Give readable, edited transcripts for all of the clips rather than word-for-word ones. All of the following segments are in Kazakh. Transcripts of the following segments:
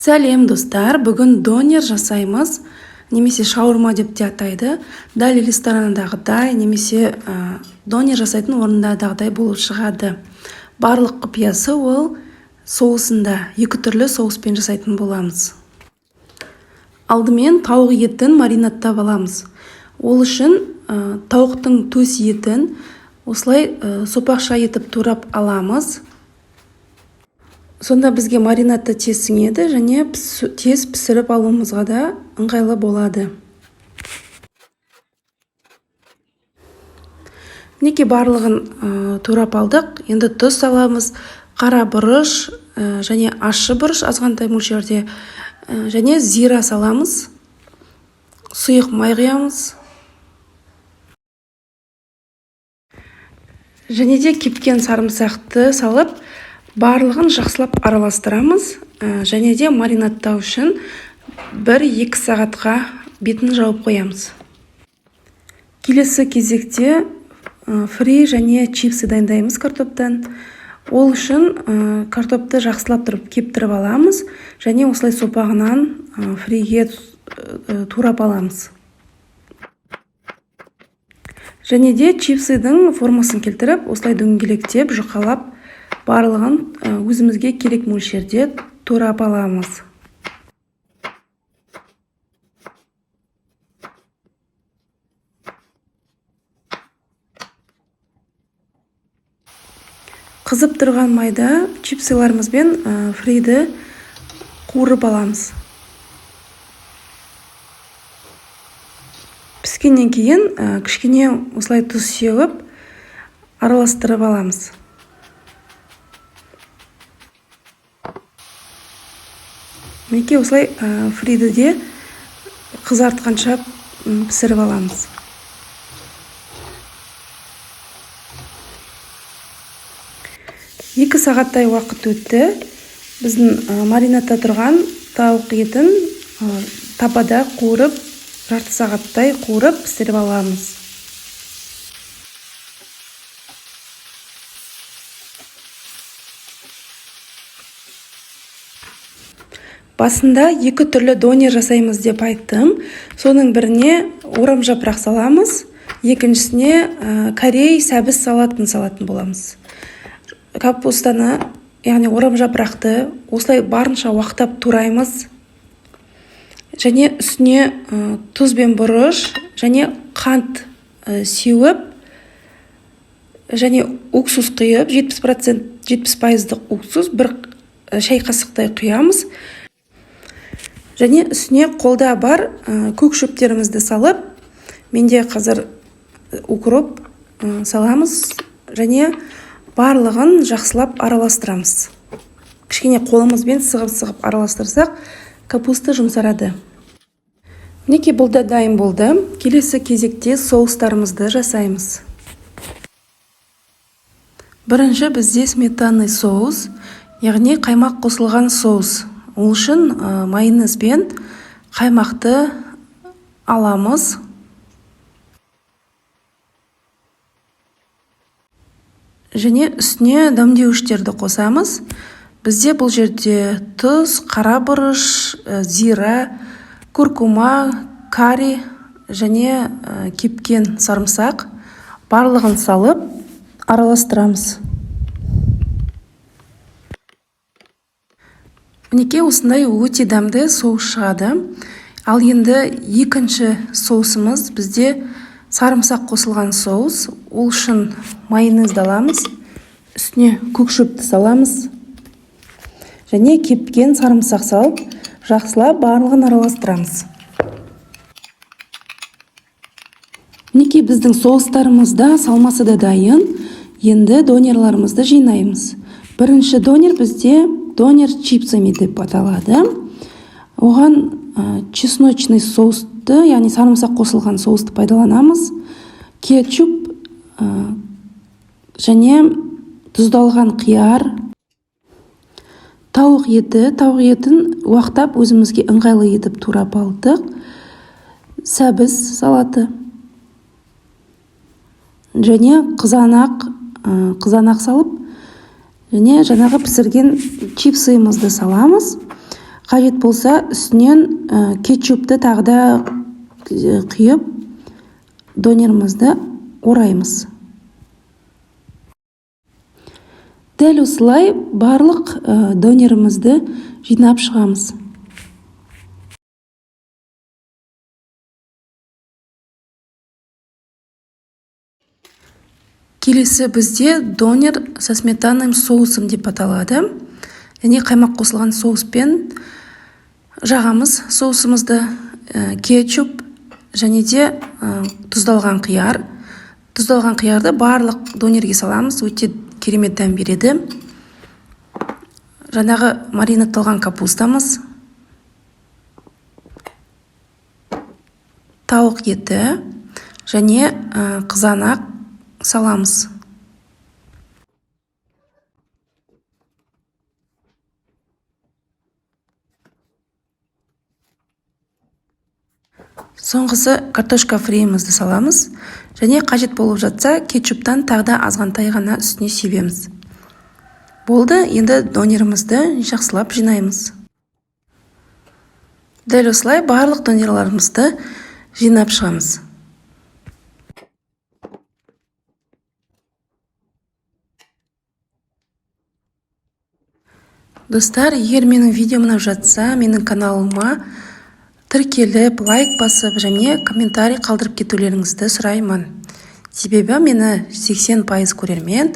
Сәлем, достар! Бүгін донер жасаймыз немесе шаурма деп те атайды. Дәл ресторандағыдай немесе донер жасайтын орындағыдай болып шығады. Барлық құпиясы ол соусында. Екі түрлі соуспен жасайтын боламыз. Алдымен тауық етін маринадтап аламыз. Ол үшін тауықтың төс етін осылай сопақша етіп турап аламыз. Сонда бізге маринадты тез сіңеді және тез пісіріп алуымызға да ыңғайлы болады. Мінекей, барлығын турап алдық. Енді тұз саламыз, қара бұрыш және ащы бұрыш азғантай мөлшерде, және зира саламыз. Сұйық май құямыз. Және де кепкен сарымсақты салып, барлығын жақсылап араластырамыз. Және де маринадтау үшін 1-2 сағатқа бетін жауып қоямыз. Келесі кезекте фри және чипсы дайындаймыз картоптан. Ол үшін картопты жақсылап тұрып кептіріп аламыз және осылай сопағынан фриге турап аламыз. Және де чипсыдың формасын келтіріп, осылай дөңгелектеп, жұқалап, барлығын өзімізге керек мөлшерде турап аламыз. Қызып тұрған майда чипсыларымызбен фриді қуырып аламыз. Піскеннен кейін кішкене осылай тұз сеуіп, араластырып аламыз. Мінекей, осылай фриді де қызартқанша пісіріп аламыз. 2 сағаттай уақыт өтті. Біздің маринадта тұрған тауық етін табада қуырып, жарты сағаттай қуырып пісіріп аламыз. Басында екі түрлі донер жасаймыз деп айттым. Соның біріне орам жапырақ саламыз, екіншісіне корей сәбіз салатын салатын боламыз. Капустаны, яғни орам жапырақты осылай барынша уақтап тураймыз. Және үстіне тұз бен бұрыш және қант сеуіп, және уксус құйып, жетпіс пайыздық уксус бір шай қасықтай құямыз. Және үстіне қолда бар көк шөптерімізді салып, менде қазір укроп саламыз және барлығын жақсылап араластырамыз. Кішкене қолымызбен сығып-сығып араластырсақ, капуста жұмсарады. Мінекей, бұл да дайын болды. Келесі кезекте соустарымызды жасаймыз. Бірінші бізде сметанный соус, яғни қаймақ қосылған соус. Ол үшін майонез бен қаймақты аламыз. Және үстіне дәмдеуіштерді қосамыз. Бізде бұл жерде тұз, қара бұрыш, зира, куркума, карри және кепкен сарымсақ, барлығын салып араластырамыз. Мінекей, осындай өте дәмді соус шығады. Ал енді екінші соусымыз бізде сарымсақ қосылған соус. Ол үшін майонезді аламыз, үстіне көк шөпті саламыз және кепкен сарымсақ салып, жақсылап барлығын араластырамыз. Мінекей, біздің соустарымыз да, салмасы да дайын. Енді донерларымызды жинаймыз. Бірінші донер бізде донер чипсами деп аталады. Оған чесночный соусты, яғни сарымсақ қосылған соусты пайдаланамыз. Кетчуп, және тұздалған қияр, тауық еті. Тауық етін уақтап өзімізге ыңғайлы етіп турап алдық. Сәбіз салаты және қызанақ салып, және жаңағы пісірген чипсымызды саламыз. Қажет болса, үстінен кетчупты тағы да құйып, донерімізді ораймыз. Дәл осылай барлық донерімізді жинап шығамыз. Келесі бізде донер со сметанным соусом деп аталады. Яғни қаймақ қосылған соуспен жағамыз соусымызды, кетчуп және де тұздалған қияр. Тұздалған қиярды барлық донерге саламыз, өте керемет дәм береді. Жаңағы маринадталған капустамыз, тауық еті және қызанақ саламыз. Соңғысы картошка фриімізді саламыз және қажет болып жатса, кетчуптан тағы да азғантай ғана үстіне себеміз. Болды, енді донерімізді жақсылап жинаймыз. Дәл осылай барлық донерларымызды жинап шығамыз. Достар, егер менің видеом ұнап жатса, менің каналыма тіркеліп, лайк басып және комментарий қалдырып кетулеріңізді сұраймын. Себебі мені 80% көрермен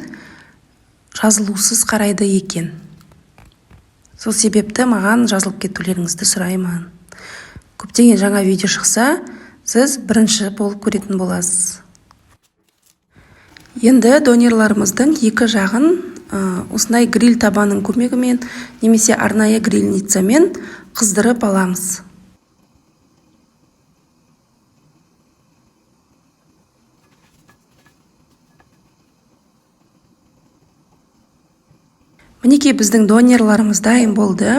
жазылусыз қарайды екен. Сол себепті маған жазылып кетулеріңізді сұраймын. Көптеген жаңа видео шықса, сіз бірінші болып көретін боласыз. Енді донерларымыздың екі жағын осындай гриль табаның көмегімен немесе арнайы грильницамен қыздырып аламыз. Мінекей, біздің донерларымыз дайын болды.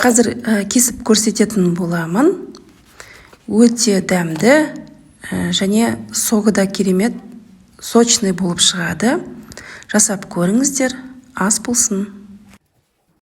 Қазір кесіп көрсететін боламын. Өте дәмді және согы да керемет, сочный болып шығады. Жасап көріңіздер, ас болсын.